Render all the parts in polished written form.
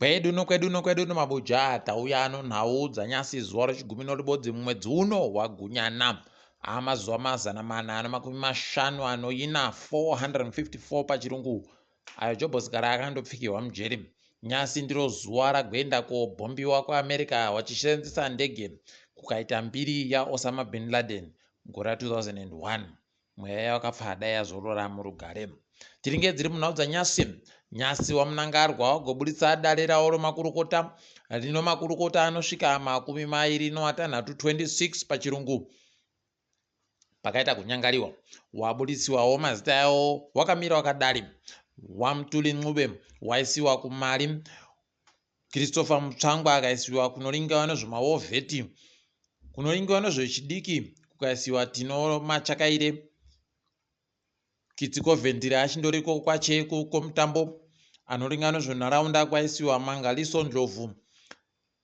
Kwedu nokwedu nokwedu nomabuja tauya nonhau dzanyasi zuva rechigumi noribodzi mumwedzi uno waGunyana amazuva 454 454 pachirungu ayo Jobhosi kare akandopfikirwa mujeri. Nyasi ndiro zuva ragwenda kobhombiwa kuAmerica wachishandisa ndege kukaita mbiri yaOsama bin Laden mugore ra 2001. Mweya yavakafa dai yazorora murugare. Tiringe dziri munhau dzanyasi. Nyasi waMnangarwa wagoburitsa dare rawo remakurukota rino makurukota anosvika 26 26 pachirungu pakaita kunyangariwa. Waburisiwawo mazita yawo wakamira wakadari. WaMtuli Ncube waisiwa kumari. Christopher Mutsvangwa akaisiwa kunoringiwa nezvemawovheti, kunoringiwa nezvechidiki kukaisiwa Tino Machakaire, Kitsi Kovhendire achindoriko kwache kwomutambo, anoringa nezvenharaunda kwaisiwa Mangaliso Ndlovu,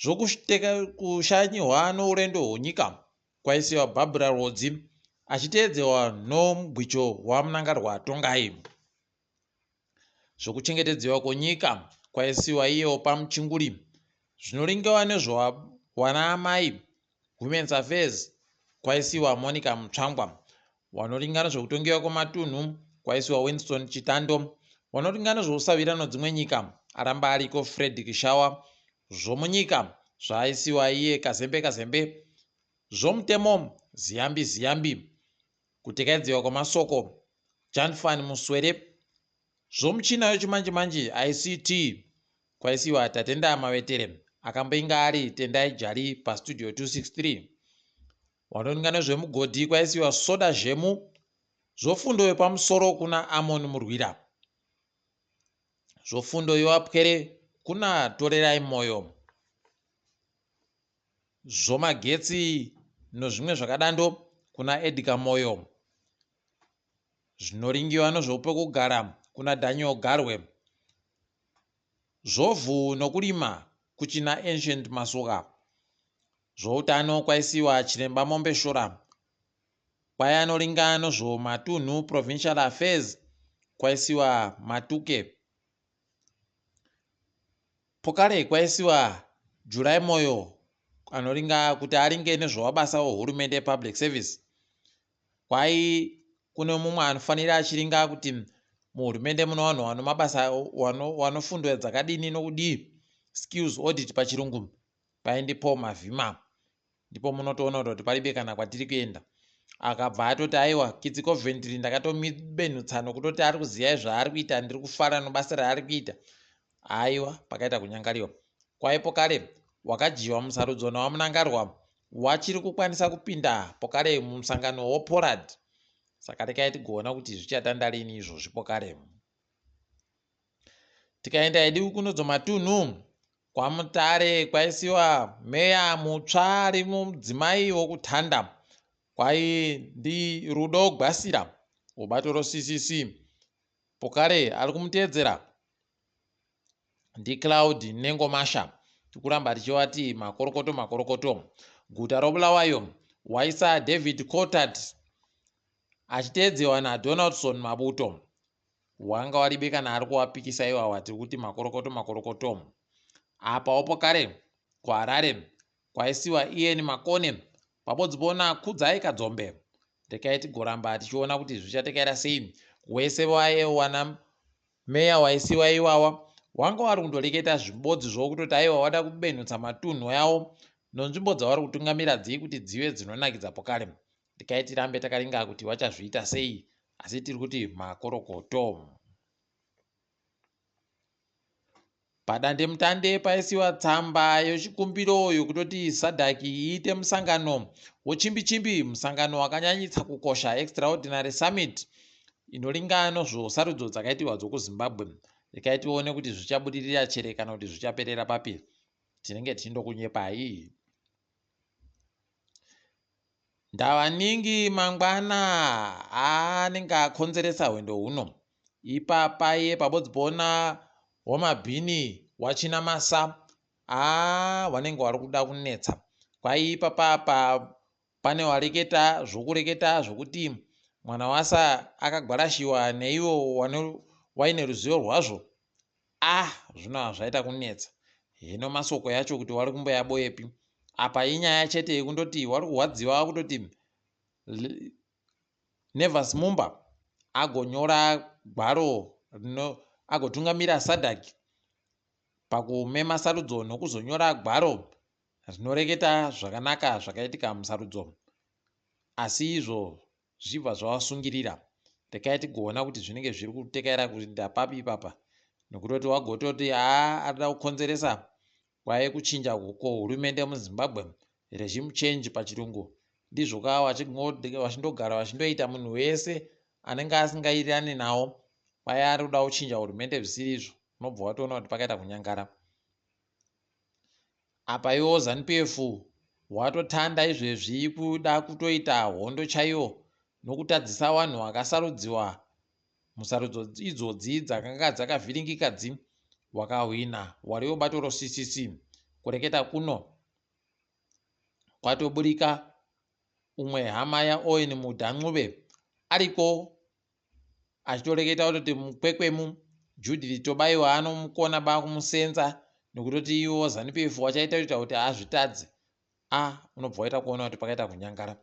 zvokushanyihwa nourendo hwenyika kwaisiwa Barbara Rwodzi achiteedzewa nomugwicho waMnangarwa Tongai. Zvokuchengetedzewa kwenyika kwaisiwa iyewo pamuchinguri zvinoringiwa nezvawanaamai Women's Affairs kwaisiwa Monica Mutsvangwa wanoringa nezvekutongewa kwematunhu kwaisiwa Winston Chitando wanoringa nezveusawira nodzimwe nyika aramba ariko Fred Kishawa zvomunyika zvaisiwa iye Kazembe Kazembe zvomutemo Ziyambi Ziyambi Kutekaidziwa kwamasoko, Janfan Muswere, zvomuchina yochimanje-manje, ICT, kwaisiwa Tatenda Mavetere, akamboinga ari Tendai Jali paStudio 263. Wanoringa nezvemugodhi kwaisiwa Soda Zhemu, zvofundo yopamusoro kuna Amon Murwira, zvofundo yovapwere kuna Torerai Moyo. Zvomagetsi nozvimwe zvakadando kuna Edgar Moyo. Zvinoringiwa nozvopekugara kuna Daniel Garwe. Zvovhu nokurima kuchina Ancient Masuka. Zvoutano kwaisiwa Chiremba Mombeshora. Kwayanoringa nozvomatunhu Provincial Affairs kwaisiwa Matuke. Pokare kwaisiwa July Moyo anoringa kuti aringe nezvewabasa wehurumende public service. Kwai kune mumwe anofanira achiringa kuti muhurumende mune vanhu vano mabasa wanofundo dzakadini nokudii skills audit pachirungu kwai ndipo Mavhima ndipo munotoona kuti paribe kana kwatiri kuenda akabva atoti aiwa kitsi coventry ndakatomibenutsa nokutoti ari kuziva zvaari kuita ndiri kufara nobasa raari kuita aiwa pakaita kunyangariwa kwaipo kare wakadyiwa musarudzo nawamunangarwa wachiri kukwanisa kupinda pokare mumusangano woporad saka rekai tigoona kuti zvichatanda rini izvozvi pokare Tikaenda hedu kunodzo matunhu kwaMutare kwaisiwa meya mutsva ari mudzimai wokutanda kwai ndi Rudo Gwasira webato roCCC pokare ari kumuteedzera ndiCloud Nengomasha tikuramba tichivati makorokoto makorokoto guta roBulawayo waisa David Coltart achiteedzewa naDonaldson Mabuto Wanga waribe kana ari kuwapikisa iwawa tiri kuti makorokoto makorokoto. Apawo pokare kuHarare kwaisiwa Ian Makone pabodzi pona Kudzai Kadzombe. Rekai tigoramba tichiona kuti zvichatekaira sei. Wese vaye wana meya waisiwa iwawa wanga wari kundoreketa zvibodzi zvokutoti aiwa wada kubenhutsa matunhu yawo nonzvimbo dzavari kutungamira dzii kuti dzive dzinonakidza pokare. Rekai tirambe takaringa kuti vachazviita sei asi tiri kuti makorokoto. Padandemutande paisiwa tsamba yochikumbiro yokutoti SADC iite musangano wochimbi-chimbi, musangano wakanyanyitsa kukosha, Extraordinary Summit, inoringa nozvosarudzo dzakaitiwa dzokuZimbabwe. Rekai tione kuti zvichabudirira chere kana kuti zvichaperera papi. Tinenge tichindokunyepai. Ndavaningi mangwana anenge akonzeresa hwendo huno. Ipapa iye pabodzi poona wamabhini wachinamasa aa wanenge wari kuda kunetsa. Kwai ipapa apa pane wareketa zvokureketa zvokuti mwana wasa akagwarashiwa neivo waine ruzivo rwazvo. Ah zvino hazvaita kunetsa. Hino masoko yacho kuti wari kumboyaboyepi. Apa inyaya chete yekundoti wari kuhwadziwa kutoti Nevers Mumba agonyora gwaro agotungamira SADC pakumema sarudzo nokuzonyora gwaro rinoreketa zvakanaka zvakaitika musarudzo. Asi izvo zvichibva zvavasungirira. Rekai tigoona kuti zvinenge zviri kutekaira kuinda papi ipapa nokutoti wagototi haa arikuda kukonzeresa kwaive kuchinja kwehurumende muZimbabwe, regime change pachirungu. Ndizvo ka vachindogara vachindoita munhu wese anenge asingawirirani nawo kwai ari kuda kuchinja hurumende zvisiri izvo. Unobva watoona kuti pakaita kunyangara. Apa iwo ZanuPF watotanda izvezvi kuda kutoita hondo chaiyo nokutadzisa vanhu vakasarudziwa musarudzo idzodzi dzakanga dzakavhiringika dzi wakahwina wari webato roCCC. Kureketa kuno kwatoburika umwe hama yaOwen Mudha Ncube ariko achitoreketa kutoti mukwekwemu Judith Tobaiwa anomukona bakumusenza nokutoti ivo ZanuPF wachaita kuita kuti azvitadze. A unobva waita kuona kuti pakaita kunyangara.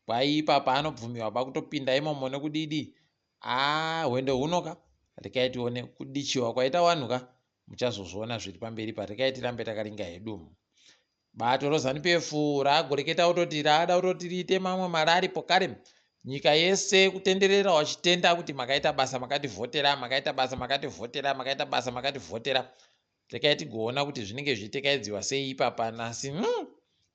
Kwai ipapa anobvumiwa bakutopinda imomo nekudidi. A hwendo hunoka rekai tione kudichiwa kwaita wanhu ka muchazozviona zviri pamberi pa rekai tirambe takaringa hedu. Bato reZanu-PF raagoreketa kutoti raada kutoti riite mamwe marari pokare nyika yese kutenderera wachitenda kuti makaita basa makativhotera makaita basa makativhotera makaita basa makativhotera. Rekai tigoona kuti zvinenge zvichitekaidziwa sei ipapa nasi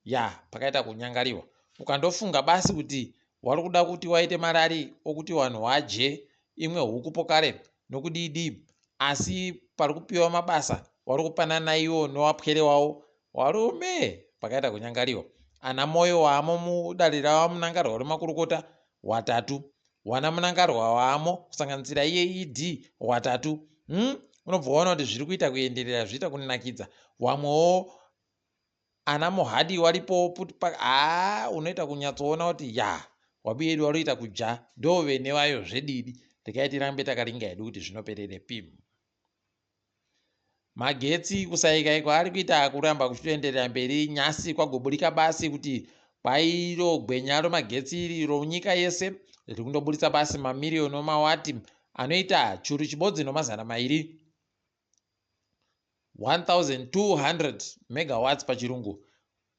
ya pakaita kunyangariwa. Ukandofunga basi kuti wari kuda kuti waite marari okuti vanhu wadye imwe huku pokare nokudii asi pari kupiwa mabasa wari kupanana iwo nowapwere wawo warume pakaita kunyangariwa. Ana Moyo waamo mudare raVaMnangagwa remakurukota watatu wana Mnangagwa waamo kusanganisira iye ED watatu Unobva waona kuti zviri kuita kuenderera zviita kunakidza wamwewo ana Mohadi waripo puti haa unoita kunyatsoona kuti ya wabi yedu waruita kuja ndovene vayo zvedidi. Rekai tirambe takaringa hedu kuti zvinopererepi. Magetsi kusaika kwaari kuita kuramba kuchitoenderera mberi nyasi kwagoburika basi kuti kwairo gwenya remagetsi iri ronyika yese riri kundoburitsa basi mamiriyoni omawati anoita churu chibodzi nomazana mairi 1200 megawatts pachirungu.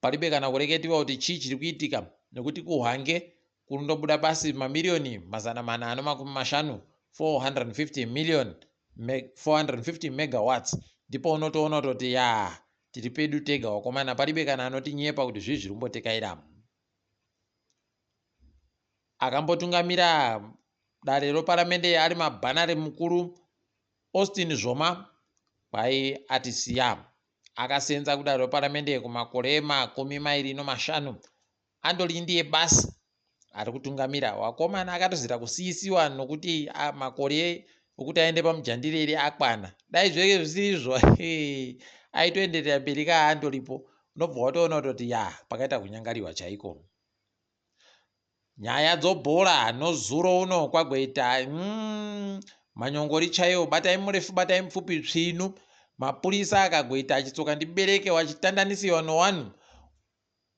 Paribe kana kureketiwa kuti chii chiri kuitika nekuti kuHwange kundobuda basi mamiriyoni 450, 450 million 450 megawatts. Ndipo unotoona kutoti ya tiri pedu tega wakomana, paribe kana anotinyepa kuti zvii zviri kumbotekaira. Akambotungamira dare reparamende ari mabhanari mukuru Austin Zvoma kwai atisiya. Akasenza kudare reparamende kumakore 25 andori ndiye basi ari kutungamira. Wakomana akatozira kusiyisiwa nokuti makore okuti aende pamujandirere akwana. Dai zvenge zvisiri izvo aitoenderera mberi ka andoripo. Unobva watoona kutoti ya pakaita kunyangariwa chaiko. Nyaya dzobhora nozuro uno kwagoita manyongori chaiwo batai murefu batai mupfupi tsvinu. Mapurisa akagoita achitsoka ndibereke wachitandanisiwa nowanhu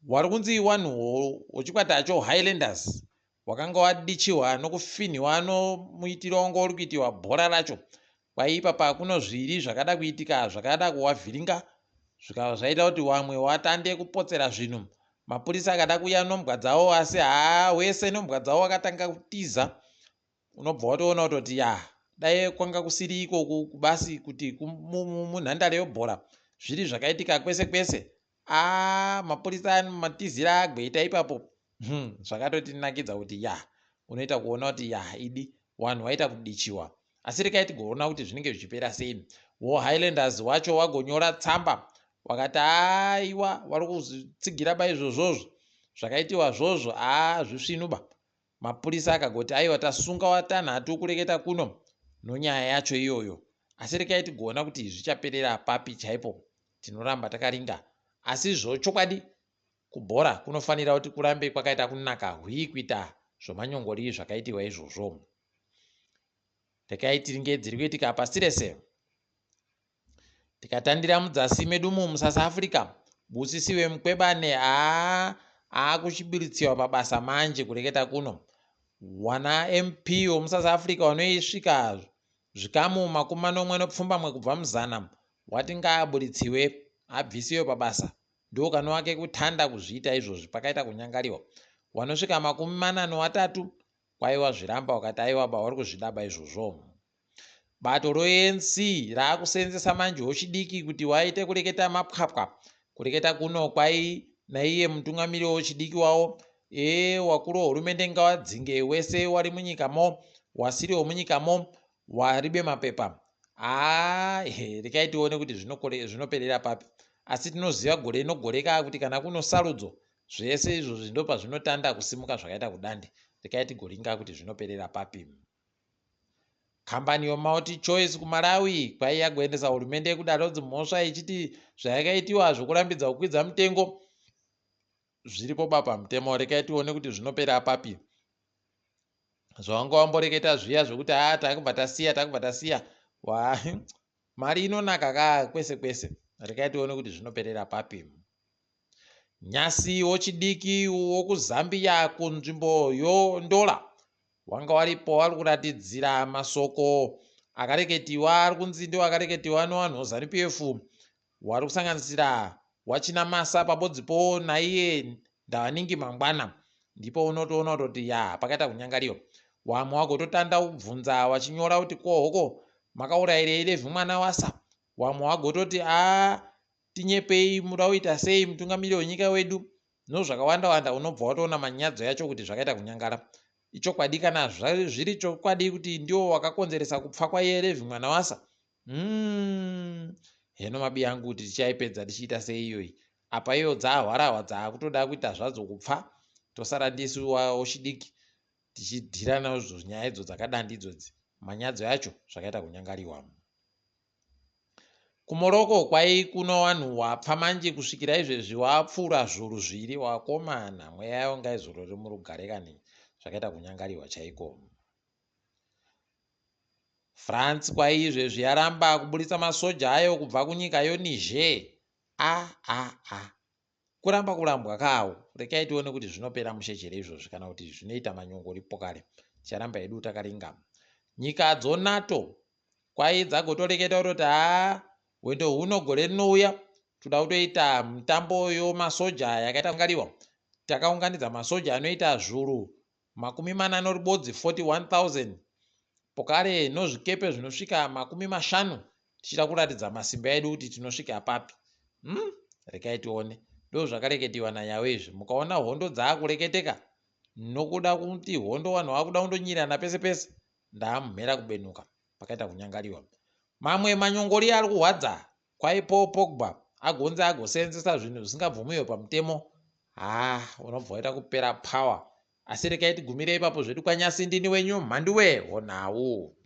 wari kunzi wanhu wechikwata choHighlanders wakanga wadichiwa nokufinhiwa nomuitiro wanga uri kuitiwa bhora racho. Kwai ipapa kuno zviri zvakada kuitika zvakada kuwavhiringa zvikava zvaita kuti wamwe watande kupotsera zvinhu. Mapurisa akada kuuya nombwa dzawo asi haa wese nombwa dzawo wakatanga kutiza. Unobva watoona kutoti ya dai kwanga kusiri ikoku kubasi kuti munhandare yebhora zviri zvakaitika kwese kwese. Aa mapurisa matizira agweita ipapo zvakatotinakidza kuti ya unoita kuona kuti ya idi wanhu waita kudichiwa. Asi rekai tigoona kuti zvinenge zvichipera sei. Wo Highlanders wacho wagonyora tsamba wakati aiwa wari kuzitsigira baizvozvozvo zvakaitiwa zvozvo aa zvisvinuba. Mapurisa akagoti aiwa tasunga watanhatu kureketa kuno nonyaya yacho iyoyo. Asi rekai tigoona kuti zvichaperera papi chaipo. Tinoramba takaringa. Asi zvochokwadi kubhora kunofanira kuti kurambe kwakaita kunaka hwii kuita zvomanyongori zvakaitiwa izvozvo. Rekai tiringe dziri kuitika pasi rese. Tikatandira mudzasi medu muSouth Africa, Busisiwe Mkwebane aakuchibiritsiwa pabasa manje kureketa kuno. Wana MP wemuSouth Africa wanoisvika zvikamu 78 kubva muzana wati ngaabuditsiwe abvisiwe pabasa. Ndokanova kekutanda kuzviita izvozvi pakaita kunyangariwa. Wanosvika 43 kwaiwa zviramba wakati aiwa ba wari kuzvidaba izvozvo. Bato roANC raakuseenzesa manje wechidiki kuti waite kureketa mapwapwa. Kureketa kuno kwai naiye mutungamiri wechidiki wavo wakuru wehurumende ngawadzinge wese wari munyikamo wasiri wemunyikamo waribe mapepa. Haa rekai tione kuti zvinoperera papi. Asi tinoziva gore nogore kaa kuti kana kuno sarudzo zvese izvozvi ndopazvinotanda kusimuka zvakaita kudande. Rekai tigoringa kuti zvinoperera papi. Kambani yoMultiChoice kuMalawi kwai yagoendesa hurumende yekudaro dzimhosva ichiti zvayakaitiwa zvokurambidza kukwidza mutengo zviripo ba pamutemo. Rekai tione kuti zvinopera papi. Zvawanga wamboreketa zviya zvokuti haa takubva tasiya takubva tasiya wa mari inonaka ka kwese kwese. Rekai tione kuti zvinoperera papi. Nyasi wochidiki wokuZambia kunzvimbo yoNdola wanga waripo wari kuratidzira masoko akareketiwa ari kunzi ndiwo akareketiwa nevanhu veZanu PF wari kusanganisira waChinamasa pabodzipo naiye Ndavaningi Mangwana. Ndipo unotoona kutoti ya pakaita kunyangariwa. Wamwe wagototanda kubvunza wachinyora kuti kohoko makaurayirei Levhi mwana wasa. Wamwe wagototi a tinyepei muda kuita sei mutungamiri wenyika wedu nozvakawanda wanda. Unobva watoona manyadzo yacho kuti zvakaita kunyangara. Ichokwadi kana zviri chokwadi kuti ndiwo wakakonzeresa kupfa kwaiye Levhi mwana wasa. Heno mabi angu kuti tichaipedza tichiita sei iyoyi. Apa iyo dzaahwarahwa dzaakutoda kuita zvadzo kupfa tosara ndisu wechidiki tichidhira nazvo nyaya idzo dzakadandi idzodzi. Manyadzo yacho zvakaita kunyangariwa. KuMorocco kwai kuno vanhu wapfa manje kusvikira izvezvi wapfuura zvuru zviri wakomana mweya yavo ngaizorore murugare kani zvakaita kunyangariwa chaiko. France kwai izvezvi yaramba kuburitsa masoja ayo kubva kunyika yoNiger. A a a kuramba kurambwa kawo. Rekai tione kuti zvinopera mushe izvozvi kana kuti zvinoita manyongoripo kare. Ticharamba hedu takaringa. Nyika dzoNATO kwai dzagotoreketa kutoti haa hwendo huno gore rinouya toda kutoita mitambo yomasoja yakaita kungariwa. Takaunganidza masoja anoita zvuru 46 41,000 pokare nozvikepe zvinosvika 50 tichida kuratidza masimba edu kuti tinosvika papi. Rekai tione. Ndo zvakareketiwa naNyawe izvi. Mukaona hondo dzaakureketeka nokuda kuti hondo vanhu vakuda kundonyirana pese pese ndaamumhera kubenuka pakaita kunyangariwa. Mamwe manyongori ari kuhwadza kwai Paul Pogba agonzi agoseenzesa zvinhu zvisingabvumiwe pamutemo. Haa unobva waita kupera power. Asi rekai tigumire ipapo zvedu kwanyasi ndini wenyu Mhanduwe honhau.